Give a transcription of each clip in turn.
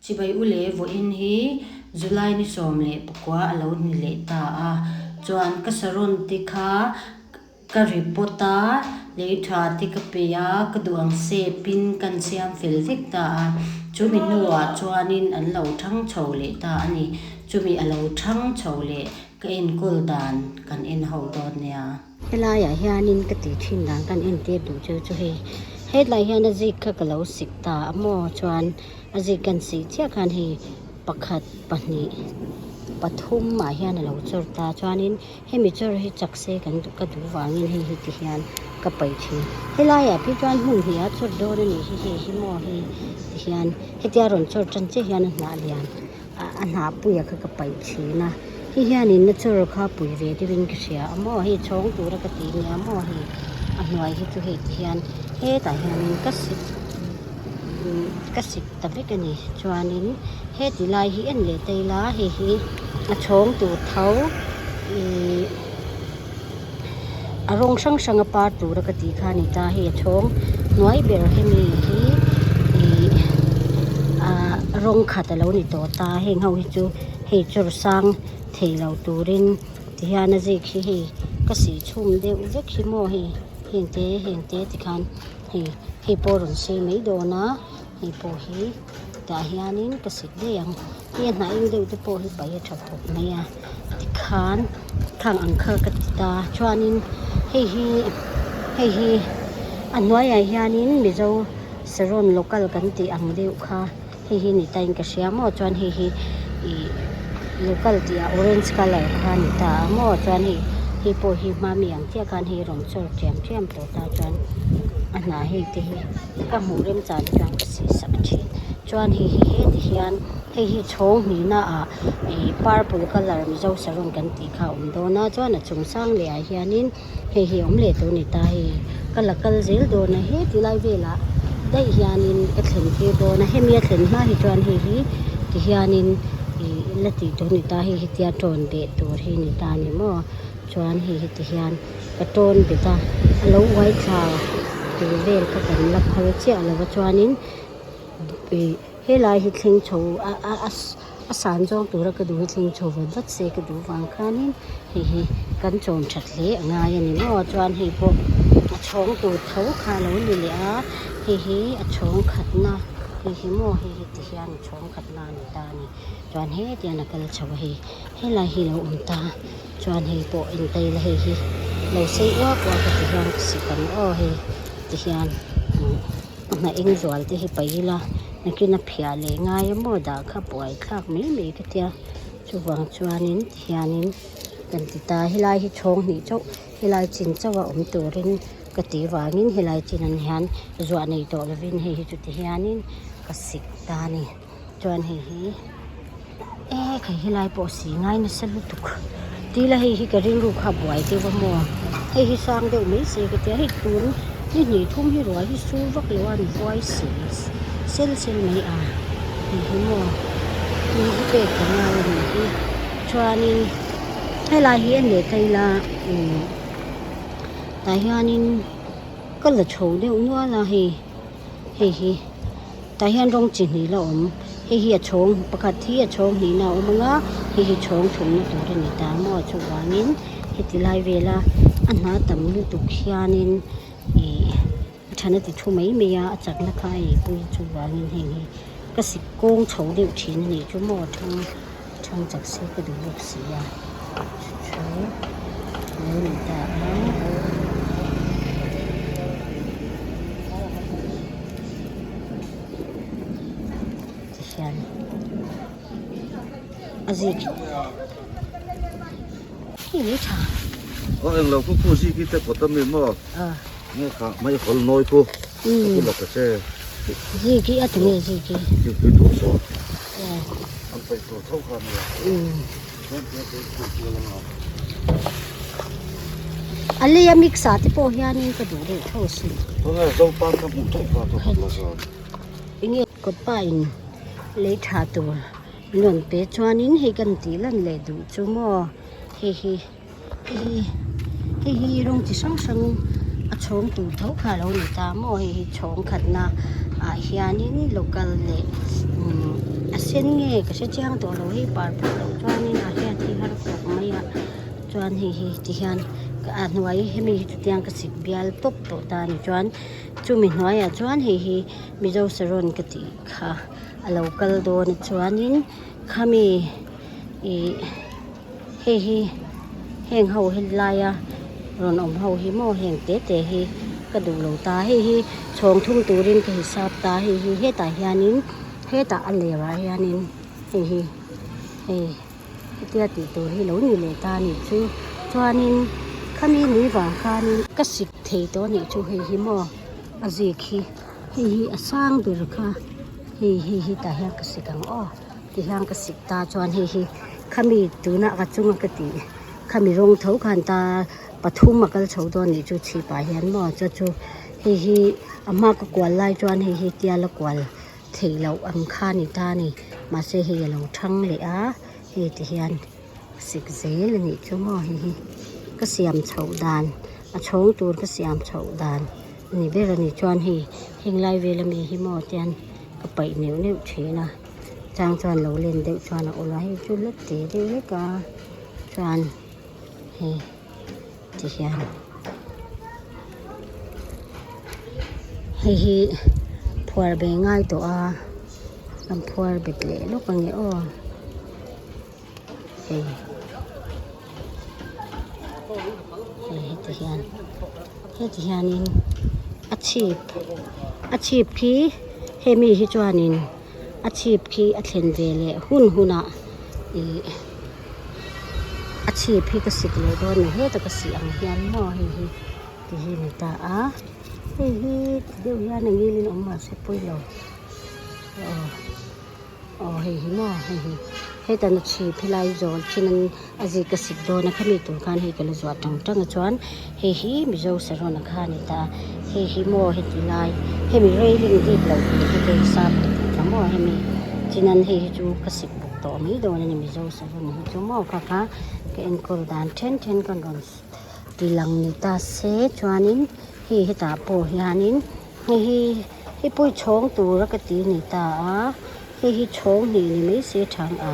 Chibai u leh vawiin hi July ni 14 a lo ni leh ta a, chuan ka saron te kha ka report a, lei tha te ka pe a, ka duh ang shape in kan siam fel vek ta a, chumi hnuah chuanin an lo thang chho leh ta a ni, chumi a lo thang chho leh ka enkawl dan kan en ho dawn nia. Helaiah hianin ka tih thin dan kan entir duh chu chu hei hetlai hian a zik kha ka lo sik ta a maw chuan a zik kan sih chiah khan hei pakhat pahnih pathum ah hian a lo chawr ta chuanin hemi chawr hi chak se kan duh ka duh vangin hei hi ti hian ka paih thin helaiah phei chuan hmun hnih a chawr dawn a nih hi hei hi maw hei ti hian hetia rawn chawr tan chiah hian a hnah lian. a hnah puia kha ka paih thin a hei hianin a chawr kha pui ve deuhin ka hria a maw hei chhawng tura ka tih nia maw hei a hnuai hi chu hei ti hian hetah hianin ka sik ka sik ta vek a ni chuanin heti lai hi en leh ta ila hei hi a chhawng tur tho ihh a rawng hrang hrang a par tura ka tih kha a ni ta hei a chhawng hnuai ber hemi hi ih ah rawng khat alo ni tawh ta heng ho hi chu hei chawr sang thei lo turin ti hian a zik hi hei ka sih chhum deuh vek hi maw hei heng te heng te tikhan hei hei pawh a rawn sei mai dawn a hei pawh hi tah hianin ka sik daih ang. Hei a hnah eng deuh te pawh hi paih a tha khawp mai a tikhan khang ang kha ka ti ta chuanin hei hi hei hi a hnuaiah hianin mizo saron local kan tih ang deuh kha hei hi ni ta in ka hria maw chuan hei hi ih local tih ah orange colour kha a ni ta a maw chuan hei hei pawh hi hma mi ang chiah khan hei rawn chawr ṭiam ṭiam tawh ta chuan a hnah hei te hi ka hmuh rem chan chuan ka sih sak thin chuan hei hi heti hian hei hi chhawng hnihna ah ih purple colour mizo saron kan tih kha a awm dawn a chuan a chung sang leh ah hianin hei hi a awm leh tur a ni ta hei ka la kal zel dawn a heti lai velah daih hianin ka thlen tir dawn a hemi a thlen hma hi chuan hei hi ti hianin ih la tih tur a ni ta hei hetia tawn beh tur hi a ni ta a ni maw chuan hei heti hian. Ka tawn bet a, a lo uai thla tur vel kha kan la phal chiah lo va chuanin ih helai hi thleng chho a a a san zawng tura ka duh hi thleng chho vat vat se ka duh vang khanin hei hi kan chawm that hle a ngai a ni maw chuan hei pawh a chhawng tur tho kha a lo ni leh a hei hi a chhawng khatna hei hi maw hei hi ti hian a chhawng khatna a ni ta a ni chuan hetiang a kal chho a hei helai hi a lo awm ta. Chuan hei pawh intei la hei hi lo sei uak uak a ti hian ka sik ang aw hei ti hian a hnah eng zual te hi paih ila nakin a phiah leh ngai a maw dah kha buai thlak mai mai ka tia chuvang chuanin ti hianin kan ti ta helai hi chhawng hnih chauh helai chin chauh a awm turin ka tih vangin helai chin an hian zuah nei tawh lovin hei hi chu ti hianin ka sik ta a ni. Chuan hei hi e khai helai pawh si ngai nasa lutuk tila hei hi ka rilru kha a buai deuh a maw hei hi sang deuh mai se ka tia hei tun ni hnih thum hi ruai hi sur vak lo a an vuai si sel sel mai a hei hi maw tui hi pek ka ngai a nih hi chuanin helai hi a leh ta ila umm tah hianin ka la chho deuh nual a hei. Hei hi tah hian rawng chi hnih la awm hei hi a chhawng pakhat hi a chhawng hnihna a awm ang a hei hi chhawng thumna tur a ni ta maw chuvangin heti lai vela a hna tam lutuk hianin ih a thana ti thu mai mai a a chakna kha a eipui chuvangin heng hi ka sik kawng chho deuh thin a nih chu maw thang thang chak se ka duh bawk si a chu chu a lo ni ta a. Tihian a zik hei lei tha. Aw englo khu khu zik hi te kawt ami maw nge kha mai hawl nawi khu ka pu la ta che. Zik hi a ti nge zik hi. Zik pui tur saw an paih tur tho kha ania. A leia mix ah te pawh hianin ka duh deuh tho sin. Enge kawtpa in lei tha tur min rawn pe chuanin hei kan tih lan leh duh chu maw hei hi hei hi hei hi rawng chi hrang hrang a chhawng tur tho kha a lo ni ta maw hei hi chhawng khatna ah hianin local leh umm. A sen nge ka hre chiang tawh lo hei par phawt loh chuanin a hriat hi har khawp mai a chuan hei hi tihian a hnuai hemi hi chutiang ka sik bial tawp tawh ta a ni chuan chumi hnuaiah chuan hei hi mizo saron ka tih kha a lo kal dawn a chuanin khami ih hei hi heng ho helaia rawn awm ho hi maw heng te te hi ka duh lo ta hei hi chhawng thum turin ka hisap ta hei hi hetah hianin hetah a lerah hianin hei hi hei hetia tih tur hi lo ni leh ta a nih chu chuanin khami ni vang khanin ka sik thei tawh a nih chu hei hi maw a zik hi hei hi a sang ber kha hei hei hi tah hian ka sik ang aw. Tihian ka sik ta chuan hei hi khami tuna ka chunga ka tih khami rawng tho khan ta pathum a kal chho dawn nih chu chhipah hian maw chu chu hei hi a hma ka kual lai chuan hei hi tial a kual theih loh ang kha a ni ta a ni mahse hei a lo thang leh a hei ti hian sik zel a nih chu maw hei hi ka siam chhoh dan a chhawng tur ka siam chhoh dan a ni ber a ni chuan hei heng lai vel ami hi maw tian ka paih neuh neuh thin a. Chang chuan lo len deuh chuan a awm a hei chu la te deuh hlek a chuan hei ti hian hei hi phuar ve ngai tawh a kan phuar bet leh lawk a ni aw hei hei heti hian heti hianin a chhip a chhip khi hemi hi chuanin a chhip khi a thlen ve leh hun hunah ih a chhip hi ka sik leh dawn a ni heta ka sih ang hian maw hei hi ti hi a ni ta a hei hi ti deuh hian a ngilin awm mahse pawilo aw. Aw hei hi maw hei hi hetan a chhip helai zawl chin an a zik a sik dawn a khami tur khan hei ka la zuah tang tang a chuan hei hi mizo saron a kha a ni ta hei hi maw heti lai hemi railing dip loh tur hi ka insap ka tih ta maw hemi chin an hei hi chu ka sik bawk tawh mai dawn a ni mizo saron hi chu maw kha kha ka enkawl dan then then ka rawn ti lang ni ta se chuanin hei hetah pawh hianin hei hi. Hei pawh hi chhawng tur a ka ti ni ta a hei hi chhawng hnih ni mai se thang a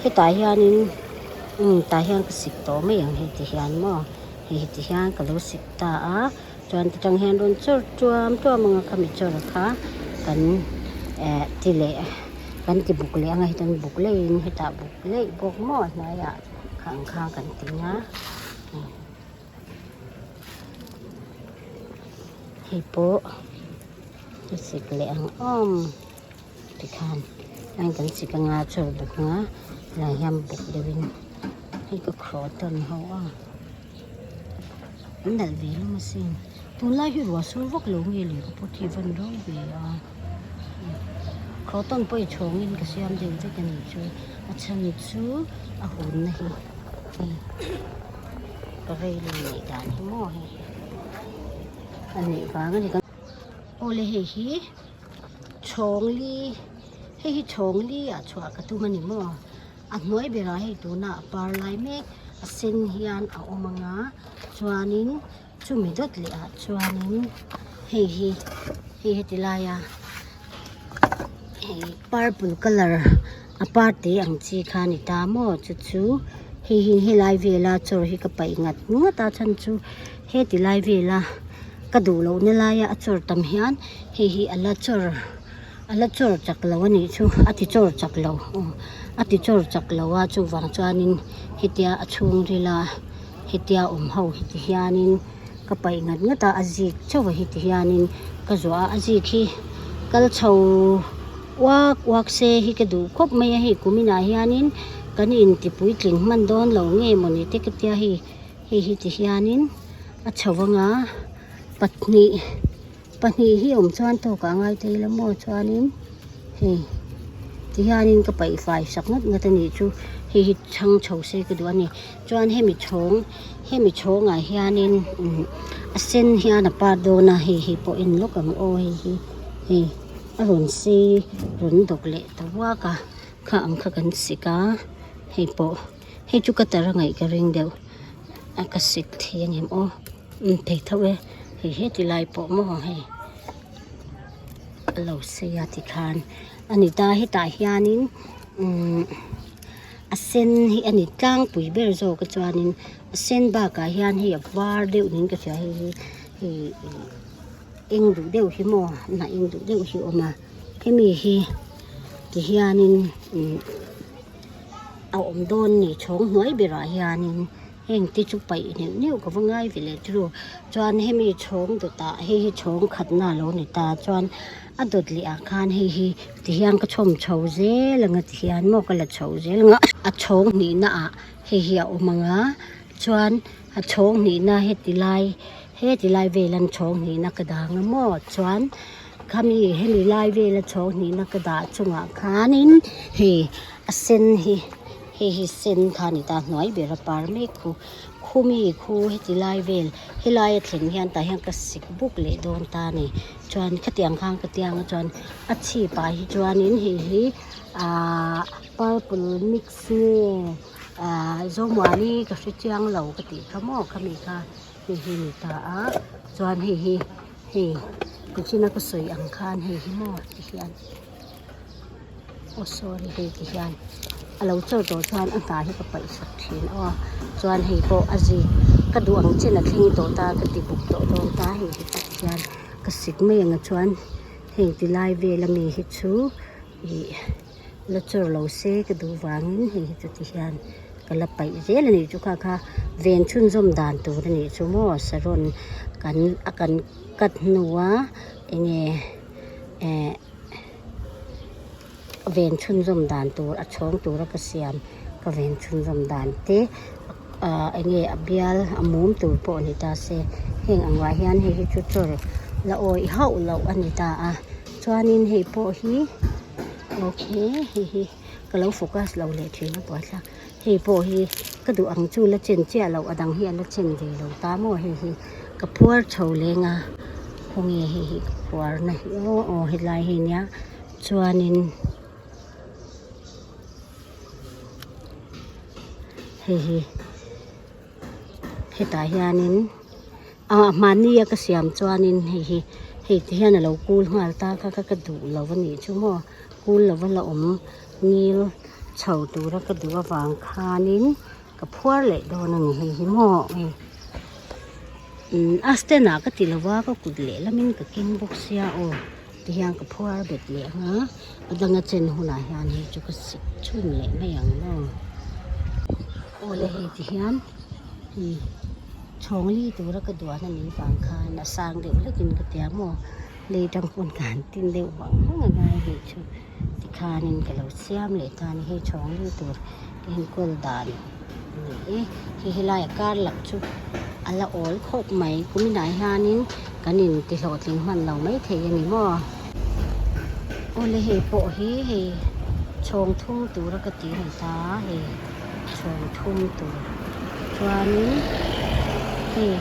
hetah hianin umm tah hian ka sik tawh mai ang hei ti hian maw hei heti hian ka lo sik ta a chuan ti tang hian rawn chawr tuam tuam ang a khami chawr kha kan eh ti leh kan ti buk leh ang a heta buk leihin hetah buk leih bawk maw a hnuaiah khang kha kan ti nia. Hei pawh a sik leh ang awm tikhan a kan sik anga chaw buk anga helai hian buk deuhin hei ka croton ho a an nalh ve hlawm asin tunlai hi ruah sur vak lo nge leh ka pawh hi a van ro ve a croton pawh hi chhawngin ka siam deuh vek a nih chu a chhan chu a hunna hi hei. Ka railing neih dan hi maw hei hi a nih vang a ni kan awle hei hi chhawng li hei hi chhawng li ah chhuah ka tum a ni maw a hnuai berah hei tunah a par lai mek a sen hian a awm ang a chuanin chumi dawt leh ah chuanin hei hi hei heti laia hei purple colour a parte ang chi kha a ni ta maw chu chu hei hi helai vela chaw hi ka paih ngat ngat a chhan chu heti lai vela ka duh loh na laia a chawr tam hian hei hi a la chawr a la chawr chak lo a nih chu a ti chawr chak lo aw a ti chawr chak lo a chuvang chuanin hetia a chhungril a hetia awm ho hi ti hianin ka paih ngat ngat a a zik chauh a heti hianin ka zuah a a zik hi kal chho uak uak se hi ka duh khawp mai a hei kum inah hianin kan inti puitling hman dawn lo nge mawni te ka tia hei hei hi ti hianin a chho anga pahnih pahnih hi awm chuan tawkah a ngai thei lo maw chuanin hei ti hianin ka paih fai sak ngawt ngawt a nih chu hei hi chhang chho se ka duh a ni chuan hemi chhawng hemi chhawngah hianin umm a sen hian a par dawn a hei hi pawh en lawk ang aw hei hi hei a rawn sei rawn dawk leh ta uak a kha ang kha kan sik a hei pawh hei chu ka tar a ngaih ka ring deuh a ka sik thei ang em aw. Umm thei tho e hei heti lai pawh maw hei a lo sei a tikhan. a ni ta hetah hianin umm a sen hi a ni tlangpui ber zawk a chuanin a sen bakah hian hei a var deuh niin ka hria hei hi hei eng duh deuh hi maw hnah eng duh deuh hi a awm a hemi hi tihianin umm a awm dawn a ni chhawng hnuai berah hianin. Heng te chu paih neuh neuh ka va ngai ve leh turu chuan hemi chhawng dawtah hei hi chhawng khatna a lo ni ta chuan a dawt leh ah khan hei hi tihian ka chhawm chho zel anga tihian maw ka la chho zel anga a chhawng hnihna ah hei hi a awm ang a chuan a chhawng hnihna heti lai heti lai vel an chhawng hnihna ka dang a maw chuan khami hemi lai vela chhawng hnihna ka dah chungah khanin hei a sen hi. Hei hi sen kha a ni ta hnuai ber a par mek khu khumi khu heti lai vel helai a thlen hian tah hian ka sik buk leh dawn ta a ni chuan khatiang khan ka tiang a chuan a chhip ah hi chuanin hei hi ahh purple mix nge ahh zomuani ka hre chiang lo ka tih kha maw khami kha hei hi a ni ta a chuan hei hi hei nichina ka sawi ang khan hei hi maw tihian. Aw sorry hei ti hian a lo chawr tawh chuan a hna hi ka paih sak thin aw chuan hei pawh a zi ka duh ang chen a thleng tawh ta ka ti buk tawh dawn ta hei hi tak hian ka sik mai ang a chuan heng ti lai vel ami hi chu ih la chawr lo se ka duh vangin hei hi chu ti hian ka la paih zel a nih chu kha kha ven chhunzawm dan tur a nih chu maw saron kan a kan cut hnua eng nge eh. Ven chhunzawm dan tur a chhawng tura ka siam ka ven chhunzawm dan te ah eng nge a bial a mum tur pawh a ni ta se heng ang ah hian hei hi chu chawr la awih hauh loh a ni ta a chuanin hei pawh hi okay hei hi ka lo focus lo leh thin a buaithlak hei pawh hi ka duh ang chu la chen chiah loh a dang hi a la chen ve lo ta maw hei hi ka phuar chho leng a khawnge hei hi ka phuar na hi aw aw helai hi nia chuanin hei hi hetah hianin ah mahni a ka siam chuanin hei hi hei ti hian a lo kul nghal ta kha kha ka duh lo a nih chu maw kul lova la awm ngil chho tura ka duh avang khanin ka phuar leh dawn a ni hei hi maw hei umm a stand ah ka ti lo a ka kut lehlamin ka keng bawk sia aw tihian ka phuar bet leh ang a a danga chen hunah hian hei chu ka sik chhun leh mai ang maw aw le hei tihian hei chhawng li tura ka duan a nih vang khan a sang deuh hlekin ka tia maw lei tang pawn ka han tin deuh vang vang a ngai hei chu. Tikhanin ka lo siam leh ta a ni hei chhawng ri tur enkawl dan a ni e hei helai a kar lak chu a la awl khawp mai kuminah hianin kan in ti hlawhtling hman lo maithei a ni maw awle hei pawh hi hei chhawng thum tura ka tih a ni ta hei chhawng thum tur chuanin hei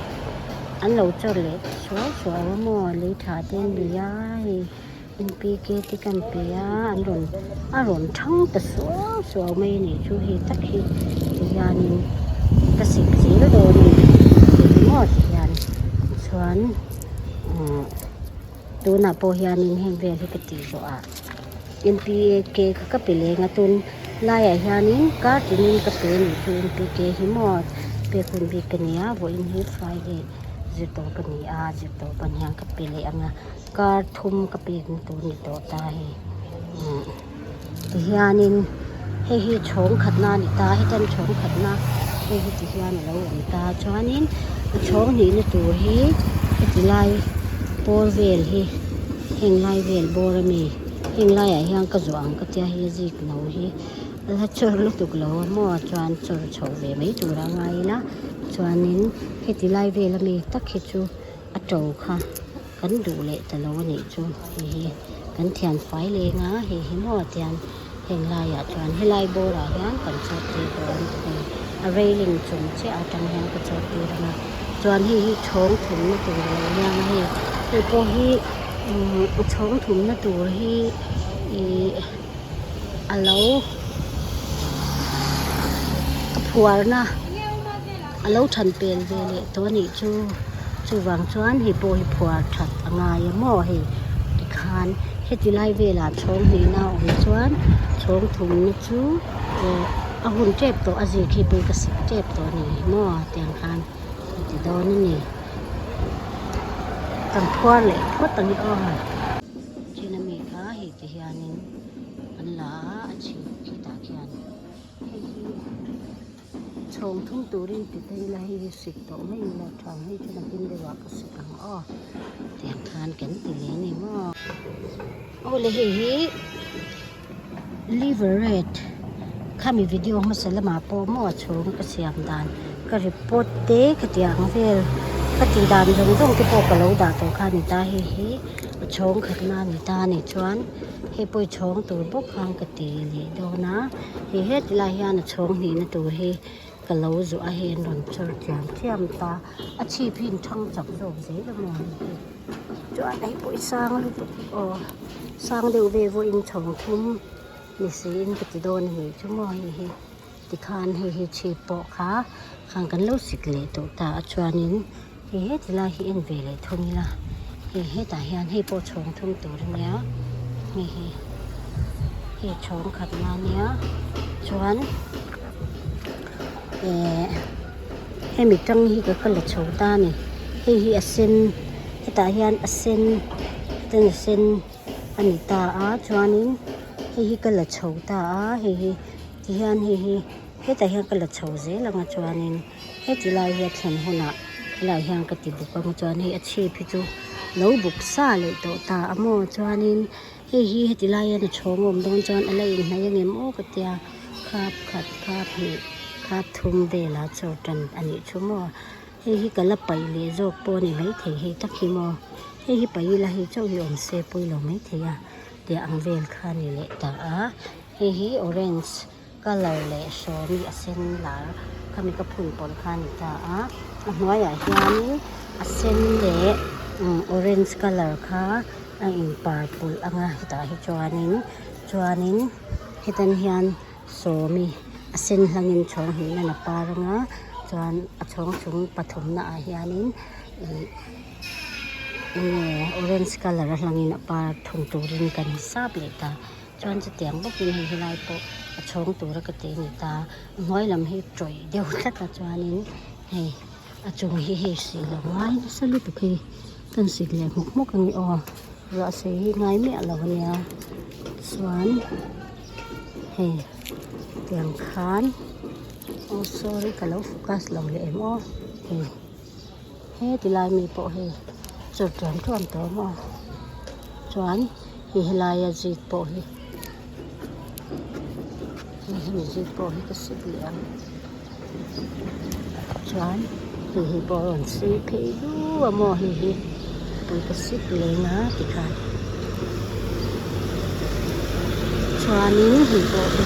an lo chawr leh suau suau a maw lei tha te an ni a hei. N p k te kan pe a an rawn a rawn thang ta suau suau mai a nih chu hei tak hi tihianin ka sik zel dawn a ni engemaw tihian chuan ah tunah pawh hianin heng vel hi ka tih zawh ah n p k kha ka pe leng a tun laiah hianin kar tinin ka pe a nih chu n p k hi maw pek hun bik ka nei a vawiin hi friday zirtawp a ni a zirtawp a ni a ka pe leh ang a. Kar thum ka pek na tur ni tawh ta hei tihianin hei hi chhawng khatna a ni ta hetan chhawng khatna hei hi tihian a lo awm ta chuanin a chhawng hnihna tur hi heti lai pawl vel hi heng lai vel bawr ami heng laiah hian ka zawh ang ka tia hei a zik lo hi a la chawr lutuk lo a maw chuan chawr chhoh ve mai tur a ngai ila chuanin heti lai vel ami tak hi chu a to kha. Kan duh leh ta lo a nih chu hei hi kan thian fai leng a hei hi maw tian heng laiah chuan helai bawrah hian kan chawt tir dawn hei a railing chung chiah atang hian ka chawt tir ang a chuan hei hi chhawng thumna tur a lo niang a hei hei pawh hi umm chhawng thumna tur hi ihh a lo a phuarna. A lo than pel ve leh tawh a nih chu chuvang chuan hei pawh hi phuar that a ngai a maw hei tikhan. Heti lai velah chhawng hnihna a awm chuan chhawng thumna chu eh a hun tep tawh a zik hi pawh ka sik tep tawh a ni maw tiang khan a ti dawn a ni. Kan phuar leh phawt ang i aw. China mi kha hei ti hianin an la a, a chhip khitah khian hei hi chhawng thum turin ti ta ila hei hi sik tawh mai ila tha ang hei chu nakin deuhah ka sik ang aw tiang khan kan ti leh a ni maw. Aw le hei hi liver red khami video hmasa lamah pawh maw a chhung ka siam dan ka report te khatiang vel ka tih dan zawng zawng te pawh ka lo dah tawh kha a ni ta hei hi a chhawng khatna a ni ta a nih chuan hei pawh i chhawng tur bawk khan ka ti leh dawn a hei heti lai hian a chhawng hnihna tur hi ka lo zuah a hei an rawn chawr chiam chiam ta a chhip hi in thang chak zawk zel a maw ni hi. Chuan hei pawh i sang lutuk aw sang deuh ve vawiin chhawng thum ni siin ka ti dawn a nih chu maw hei hi tikhan hei hi chhip pawh kha khang kan lo sik leh tawh ta a chuanin hei heti lai hi en ve leh thung ila hei hetah hian hei pawh chhawng thum tur a nia hei hi hei chhawng khat na ania chuan eh hemi tang hi ka la chho ta a ni hei hi a sen hetah hian a sen ten a sen a ni ta a chuanin hei hi ka la chho ta a hei hi tihian hei hi hetah hian ka la chho zel ang a chuanin heti lai hi a thlen hunah helaiah hian ka ti buk ang chuan hei a chhip hi chu lo buk sa leh tawh ta a maw chuanin hei hi heti lai hian a chhawng awm dawn chuan a la inhnaih ang em aw ka tia khap khat khap hnih khap thum velah chaw tan a nih chu maw hei hi ka la paih leh zawk pawh a ni maithei hei tak hi maw hei hi paih ila hei chauh hi awm se pawilo maithei a tih ang vel kha a ni leh ta a hei hi orange colour leh sawmi a sen lar khami ka phun pawlh kha a ni ta a a hnuaiah hianin a sen leh orange colour kha a in par pawlh ang a hetah hi chuanin chuanin hetan hian sawmi a sen hlangin chhawng hnih nan a par ang a chuan a chhawng chung pathum naah hianin ih enge orange colour a hlangin a par thung turin kan hisap leh ta. Chuan chutiang bawkin hei helai pawh a chhawng tura ka ti a ni ta a hnuai lam hi tawih deuh tlat a chuanin hei a chung hi hei sih lo ngai nasa lutuk hi kan sik leh hmawk hmawk a ni aw ruah sei hi ngai miah lo a nia chuan hei tiang khan aw sorry ka lo focus lo leh em aw hei heti lai mi pawh hei chawr ṭuam ṭuam tawh maw chuan hei helaia zit pawh hi hei hemi zit pawh hi ka sik leh ang chuan hei hi pawh a rawn sei phei du a maw hei hi pawh ka sik leng a tikhan chuanin hei pawh hi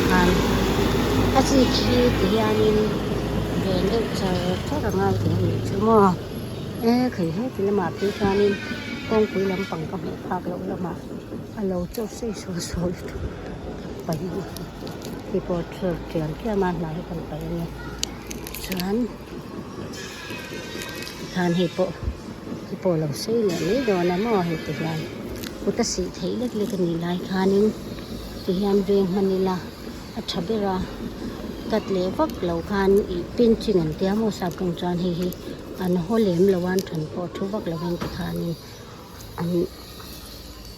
khan a chik hi ti hianin ven deuh char char a ngai teh a nih chu maw e khai heti lamah phei chuanin kawngpui lampang ka hmuh phak loh lamah a lo chaw sei saw saw lutuk paih a ni hei pawh thil tiam tiam a hnah hi kan paih a ni chuan. Tikhan hei pawh hei pawh lo sei leh mai dawn a maw hei ti hian kut a sih theih lek lek a nih lai khanin ti hian veng hman ila a tha ber a cut leh vak lo khan ih pinching an tia maw sap kawng chuan hei hi an haw lem lo a an then pawh thu vak lovin tikhanin an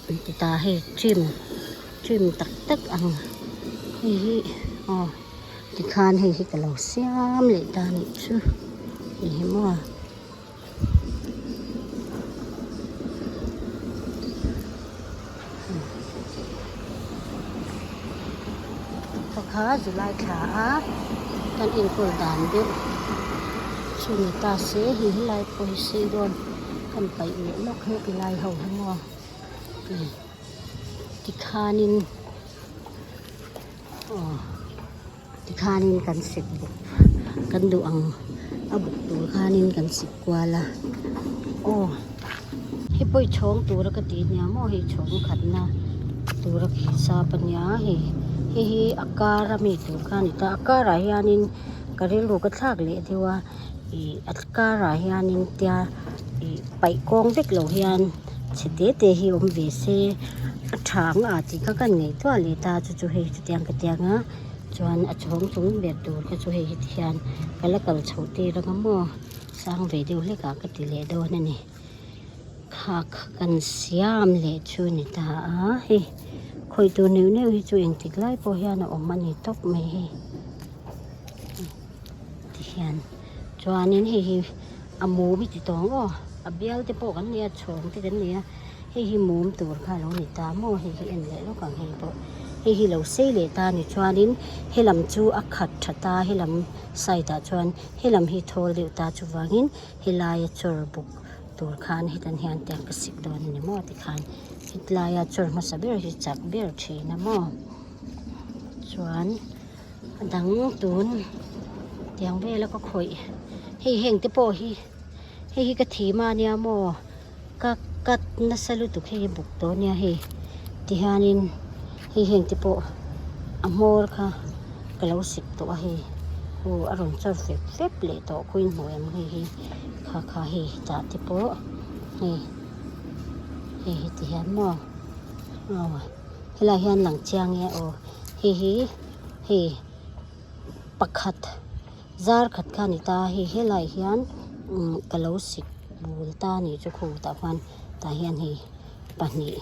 an ti ta hei trim trim tak tak ang hei hi aw. Tikhan hei hi ka lo siam leh ta anih chu hei hi maw. Kha July thla a kan enkawl dan deuh chu ni ta se hei helai pawh hi sei dawn kan paih leh lawk heti lai ho hi maw tikhanin. Aw tikhanin kan sik buk kan duh ang a buk tur khanin kan sik kual a aw hei pawh hi chhawng tura ka tih nia maw hei chhawng khatna tura ka hisap a nia hei hei hi a kar a mi tur kha a ni ta a karah hianin ka rilru ka thlak leh deuh a ih a karah hianin tia ih paih kawng vek lo hian. Chhe te te hi awm ve se a tha ang a tih kha kan ngaihtuah leh ta chu chu hei chutiang ka tiang a chuan a chhawng chung ber tur kha chu hei heti hian ka la kal chhoh tir ang a maw sang ve deuh hlek ah ka ti leh dawn a ni kha kha kan siam leh chu a ni ta a hei khawih tur neuh neuh hi chu engtik lai pawh hian a awm a ni tawp mai hei ti hian chuanin hei hi a mum i ti tawng aw a bial te pawh kan nia chhawng te kan nia hei hi mum tur kha alo ni ta maw hei hi en leh lawk ang hei pawh hei hi lo sei leh ta ni chuanin helam chu a khat tha ta helam side ah chuan helam hi thawl deuh ta chuvangin helaia chawr buk tur khan hetan hian tiang ka sik dawn a ni maw tikhan hetilaia chawr hmasa ber hi chak ber thin a maw chuan. A dang tun tiang vela ka khawih hei heng te pawh hi hei hi ka thim a nia maw ka cut nasa lutuk hei hi buk tawh ania hei tihianin hei heng te pawh a hmawr kha ka lo sik tawh a hei aw a rawn chawr fep fep leh tawh khawiin hmuh em hei hi kha kha hei tah te pawh hei hei hi tihian maw aw. Helai hian lang chiang e aw hei hi hei pakhat zar khat kha a ni ta hei helai hian umm ka lo sik bul ta a nih chu khutah khuan tah hian hei pahnih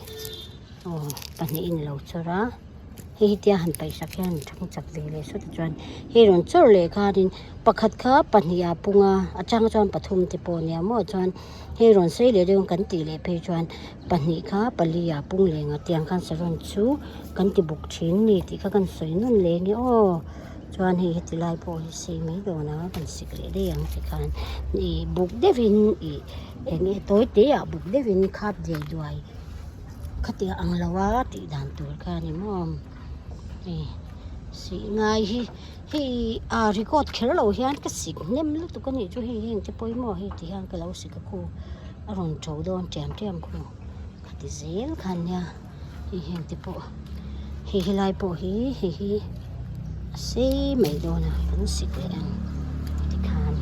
aw pahnihin a lo chawr a hei hi tia han paih sak hian thang chak ve leh sawt a chuan hei rawn chawr leh khanin pakhat kha pahnih ah a pung a a chang chuan pathum te pawh a nia maw chuan. Hei rawn sawi leh deuh kan tih leh phei chuan pahnih kha pali ah pung leh nga tiang khan saron chu kan ti buk thin ni tih kha kan sawi nawn leh nge aw chuan hei heti lai pawh hi sei mai dawn a kan sik leh daih ang tikhan ih buk deuhin ih eng nge tawi te ah buk deuhin khap diai duai khatiang ang lo a tih dan tur kha a ni maw hei sih ngai hi. Hei ah record kher lo hian ka sik hnem lutuk a nih chu hei heng te pawimawh hei ti hian ka lo sik a khu a rawn to dawn tiam tiam khu ka ti zel kha nia hei heng te pawh hei helai pawh hi hei hi a sei mai dawn a kan sik leh ang tikhan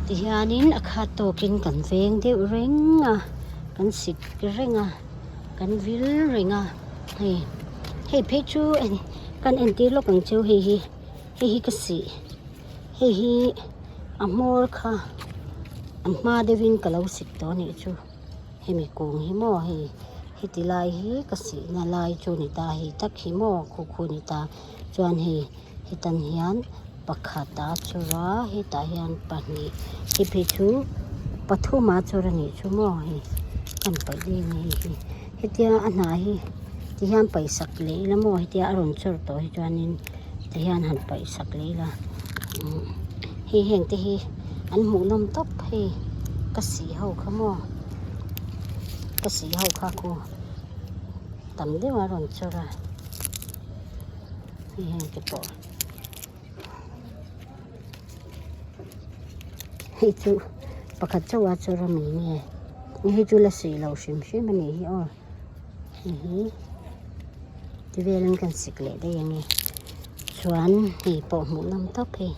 tihianin a khat tawkin kan veng deuh reng a kan sik reng a kan vil reng a hei hei phei chu kan entir lawk ang cheu hei hi hei hi ka sih hei hi a hmawr kha a hma deuhin ka lo sik tawh a nih chu hemi kung hi maw hei heti lai hi ka sihna lai chu a ni ta hei tak hi maw khu khu a ni ta chuan hei hetan hian pakhat a chawr a hetah hian pahnih hei phei chu pathum a chawr a nih chu maw hei kan paih daih a ni hei hi hetia a hnah hi ti hian paih sak leh ila maw hetia a rawn chawr tawh hi chuanin ti hian han paih sak leh ila umm hei heng te hi an hmuh nawm tawp hei ka sih ho kha maw ka sih ho kha khu tam deuh a rawn chawr a. Hei heng te pawh hei chu pakhat chauh a chawr a mi nge hei chu la sih loh hrim hrim a nih hi aw hei hi ti velin kan sik leh daih ang e chuan hei pawh hmuh nawm tawp hei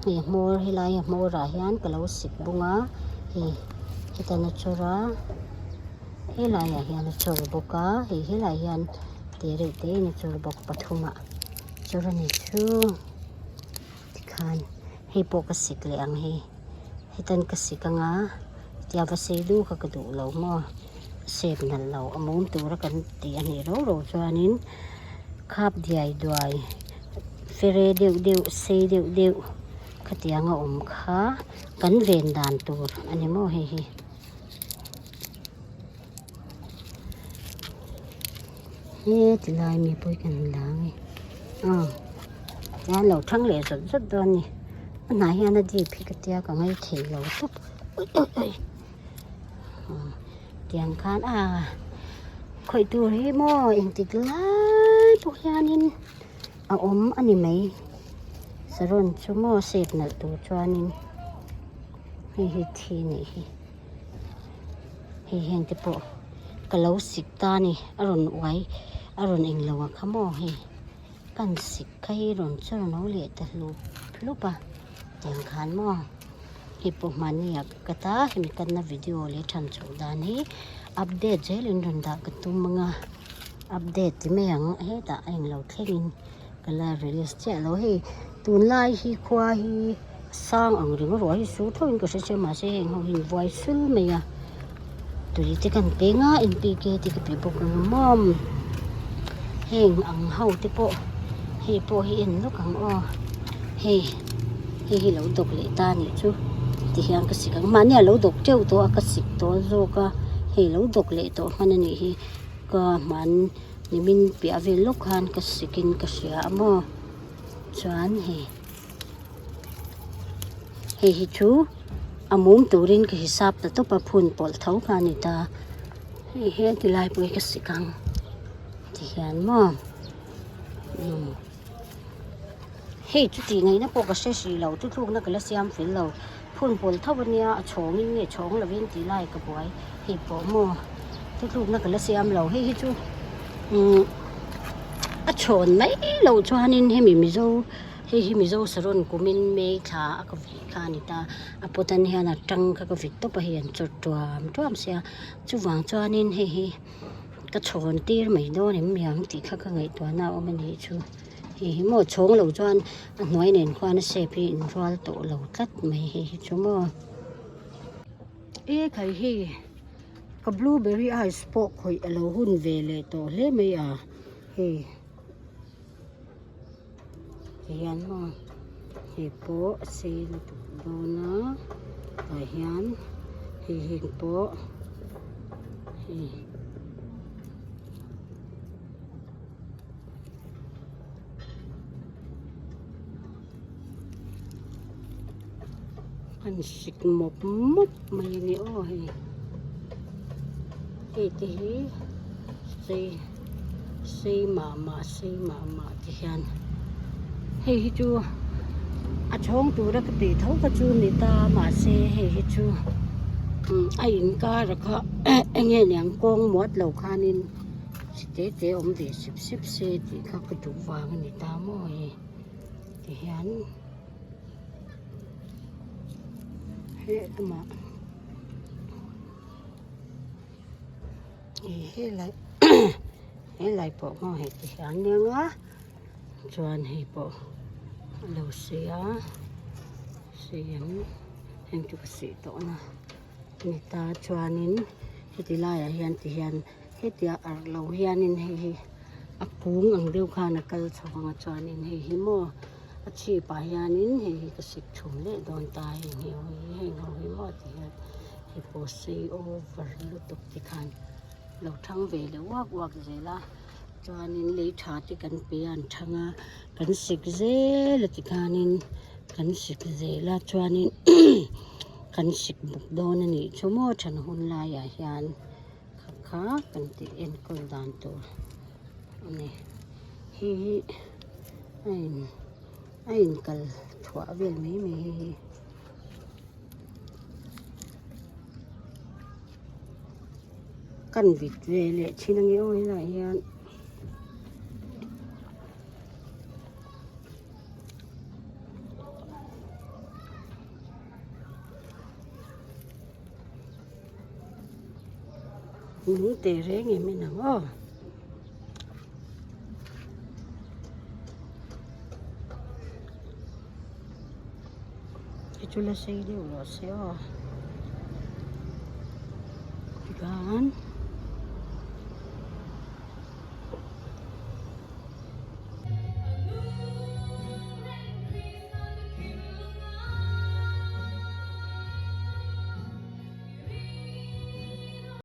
hei hmawr helai a hmawr ah hian ka lo sik bung a hei hetan a chawr a helai ah hian a chawr bawk a hei helai hian. Tih reuh te in a chawr bawk pathum ah chawr a ni chu tikhan hei pawh ka sik leh ang hei hetan ka sik anga tia va sei du kha ka duh lo maw sep nalh lo a mum tura kan tih a nih rau rau chuanin khap diai duai fere deuh deuh sei deuh deuh khatiang a awm kha kan ven dan tur a ni maw hei hi. He ti lai mi pawh hi kan la ange aw tihian lo thang leh zawt zawt dawn a ni a hnah hian a dip hi ka tia ka ngai thei lo tawp awi awi awi tiang khan a khawih tur hi maw engtik lai pawh hianin a awm a ni mai saron chu maw sep nalh tur chuanin hei hi thi a nih hi. Hei heng te pawh ka lo sik ta a ni a rawn uai a rawn eng lo ang kha maw hei kan sik kha hi rawn chawr no leh ta hlup hlup a tiang khan maw hei pawh hmani ah ka cut a hemi cut na video leh than chhoh dan hi. Update zelin rawn dah ka tum ang a, update ti mai ang hetah a englo thlengin ka la release chiah lo. Hei tunlai hi khua hi sang ang ringawt ruah hi su tho in ka hre sia mahse heng ho hi an buai sul mai a, tui te kan pe nga N P K te ka pe bawk ang a maw heng ang ho te pawh hei pawh hi en lawk ang aw hei hei hi lo dawk leh ta anih chu tihian ka sik ang mahni a lo dawk teuh tawh a ka sik tawh zawk a hei lo dawk leh tawh hman anih hi ka hman nimin piah vel lawk khan ka sik in ka hria a maw chuan hei hei hi chu a mum turin ka hisap ta tawp a phun pawlh tho kha a ni ta hei he ti lai pawh hi ka sik ang tihian maw umm. Hei chu tih ngaihna pawh ka hre hrih lo, thuthlukna ka la siam fel lo. Phun pawl tho ania, a chhawngin nge chhawng lovin tih lai ka buai. Hei pawh maw thuthlukna ka la siam lo. Hei hi chu umm a chhawn mai loh chuanin hemi Mizo hei hi Mizo saron kumin May thla a ka vih kha a ni ta. A pawtan hian a tang kha ka vit tawp a hei an chawt tuam tuam sia. Chuvang chuanin hei hi. Ka chhawn tir mai dawn em mi ang tih kha ka ngaihtuahna a awm a nih chu. Hei hi maw chhawng lo chuan a hnuai nen khuan a shape hi inrual tawh lo tlat mai hei hi chu maw. E khai hei ka blueberry ice pawh khawih a lo hun ve leh tawh hle mai a hei ti hian maw hei pawh a sei lutuk dawn a tah hian hei heng pawh hei. An sik mawp mawp mai a ni aw hei hei te hi sei sei mah mah sei mah mah ti hian hei hi chu a chhawng tura ka tih tho kha chu ni ta mahse hei hi chu a inkar a kha eng nge niang kawng muat lo khanin chi te te awm ve sip sip se tih kha ka duh vang a ni ta maw hei ti hian. Helamah ih helai helai pawh maw hei ti hian nia nga chuan hei pawh a lo sei a sei ang heng chu ka sih tawh na ni ta chuanin heti laiah hian ti hian hetia arh lo hianin hei hi a kung ang deuh khan a kal chho ang a chuanin hei hi maw a chhip ah hianin hei hi ka sik thum leh dawn ta heng hi heng ho hi maw ti hian hei pawh sei over lutuk te khan lo thang ve leh uak uak zel a chuanin lei tha te kan pe a an thang a kan sik zel a tikhanin kan sik zel a chuanin kan sik bawk dawn a nih chu maw then hun laiah hian. Kha kha kan tih enkawl dan tur a ni hei hi a in a in kal thuah vel mai mai hei hi. Kan vit ve leh thin ang e aw helaiah hian. Lung teh reng em en ang aw. Hei chu la sei deuh rawh se aw. Tikhan.